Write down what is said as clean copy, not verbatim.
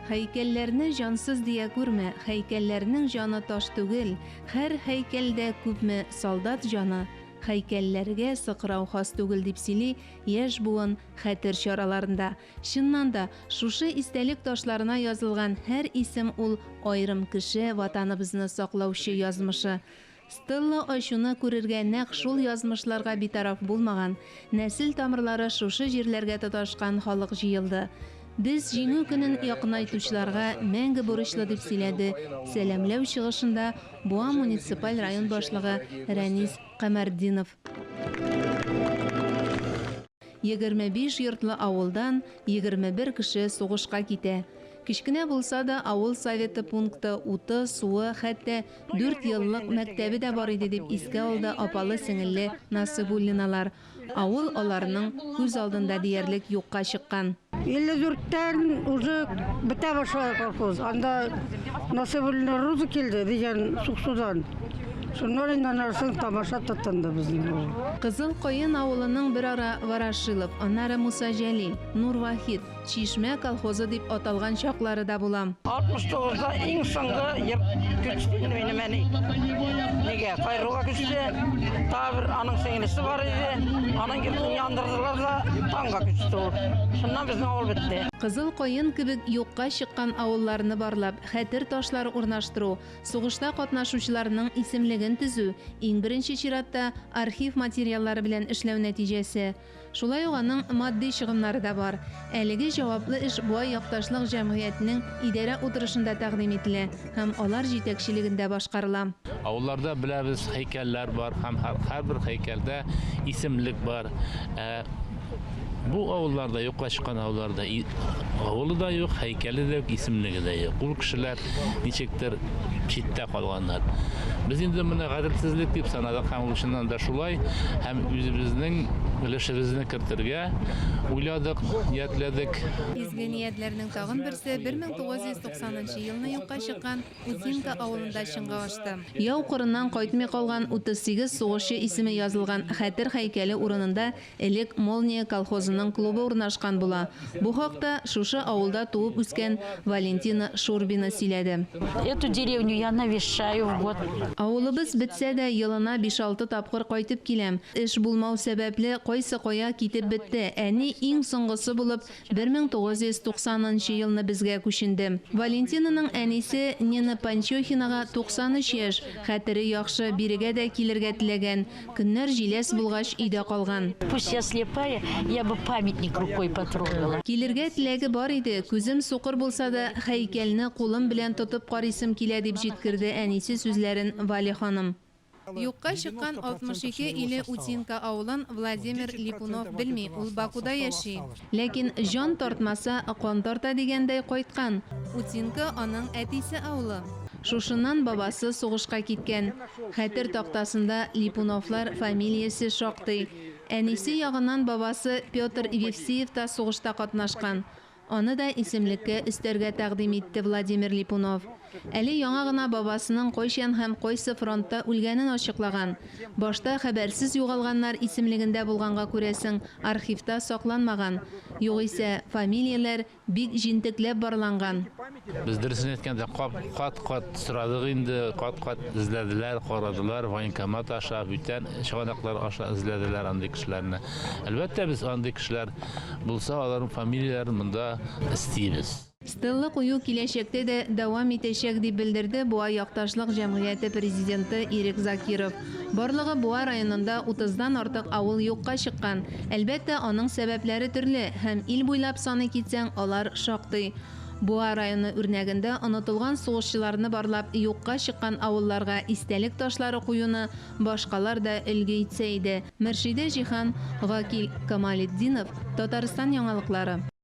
Һәйкәлләрне җансыз дия күрмә, Һәйкәлләрнең җаны таш түгел, Һәр һәйкәлдә күпме солдат җаны, Һәйкәлләргә сыкрау хас түгел, дип сөйли яшь буын хәтер чараларында. Чыннан да, шушы истәлек ташларына язылган һәр исем ул аерым кеше, Ватаныбызны саклаучы язмышы. Стелла ачуны күрергә нәкъ шул язмышларга битараф булмаган, нәсел тамырлары шушы җирләргә тоташкан халык җыелды. Без Җиңү көнен якынайтучыларга мәңге бурычлы, дип сөйләде сәламләү чыгышында Буа муниципаль район башлыгы Рәнис Камәртдинов. 25 йортлы авылдан 21 кеше сугышка китә. Кечкенә булса да, авыл советы пункты, уты, суы, хәтта дүрт еллык мәктәбе дә бар иде, дип искә алды апалы-сеңелле Насыйбуллиналар. Авыл аларның күз алдында диярлек юкка чыккан. 54 тән уже бетә башлады колхоз. Анда Насыйбуллина Роза килде дигән Суксудан. Шуннан инде аннан тамаша тотынды безнең авыл. Кызыл Каен авылының берара Ворошилов, аннары Муса Җәлил, Нур Вахит, Чишмә колхозы дип аталган чаклары да була. 69 да иң соңгы йорт күчте инде минем әни. Нигә? Кайрылга күчте. Тагы бер аның сеңлесе бар иде. Аның йортын яндырдылар да, таңга күчте ул. Шуннан безнең авыл бетте. Кызыл Каен кебек юкка чыккан авылларны барлап, хәтер ташлары урнаштыру, Сугышта катнашучыларның исемлеген төзү, иң беренче чиратта, архив материаллары белән эшләү нәтиҗәсе. Шулай ук аның матди чыгымнары да бар. Әлеге җаваплы эш Буа якташлык җәмгыятенең идарә утырышында тәкъдим ителә һәм алар җитәкчелегендә башкарыла. Авылларда, беләбез, һәйкәлләр бар һәм һәрбер һәйкәлдә исемлек бар. Ә бу авылларда, юкка чыккан авылларда авылы да юк, һәйкәле дә юк, исемлеге дә юк. Ул кешеләр ничектер читтә калганнар. Без инде моны гаделсезлек дип санадык һәм ул чыннан да шулай һәм үзебезнең өлешебезне кертергә уйладык, ниятләдек. Изге ниятләрнең тагын берсе 1990 нчы елны юкка чыккан Утинка авылында чынга ашты. Яу кырыннан кайтмый калган 38 сугышчы исеме язылган Хәтер һәйкәле урынында Элек Молния колхозының клубы урнашкан була. Бу хакта шушы авылда туып үскән Валентина Шурбина сөйләде. Эту деревню я навещаю в год. Авылыбыз бетсә дә, елына биш-алты тапкыр кайтып киләм. Эш булмау сәбәпле, кайсы кая китеп бетте. Әни иң соңгысы булып 1990 нчы елны безгә күченде. Валентинаның әнисе Нина Панчохинага 93 яшь, хәтере яхшы, бирегә дә килергә теләгән. Көннәр җиләс булгач, өйдә калган. Пусть я слепая, я бы памятник рукой потрогала. Килергә теләге бар иде, күзем сукыр булса да, һәйкәлне кулым белән тотып карыйсым килә, дип җиткерде әнисе сүзләрен Валя ханым. Юкка чыккан 62 иле Утинка авылын Владимир Липунов белми, ул Бакуда яши. Ләкин җан тартмаса, кан тарта дигәндәй, кайткан. Утинка аның әтисе авылы. Шушыннан бабасы сугышка киткән. Хәтер тактасында Липуновлар фамилиясе шактый. Әнисе ягыннан бабасы Петр Вевсиев та сугышта катнашкан. Аны да исемлеккә өстәргә тәкъдим итте Владимир Липунов. Әле яңа гына бабасының кайчан һәм кайсы фронтта үлгәнен ачыклаган. Башта хәбәрсез югалганнар исемлегендә булганга күрәсең, архивта сакланмаган. Югыйсә, фамилияләр Бик җентекләп барланган. Без дөресен әйткәндә, кат-кат сорадык инде, кат-кат эзләделәр, карадылар, военкомат аша, бүтән чыганаклар аша эзләделәр андый кешеләрне. Әлбәттә, без андый кешеләр булса, аларның фамилияләрен монда эстибез. Стелла кую киләчәктә дә дәвам итәчәк, дип белдерде Буа якташлык җәмгыяте президенты Ирек Закиров. Барлыгы Буа районында утыздан артык авыл юкка чыккан. Әлбәттә, аның сәбәпләре төрле һәм ил буйлап саный китсәң, алар шактый. Буа районы үрнәгендә онытылган сугышчыларны барлап, юкка чыккан авылларга истәлек ташлары куюны башкалар да өлге итсә иде. Мөршидә Җиһан, Гакил Камалетдинов, Татарстан яңалыклары.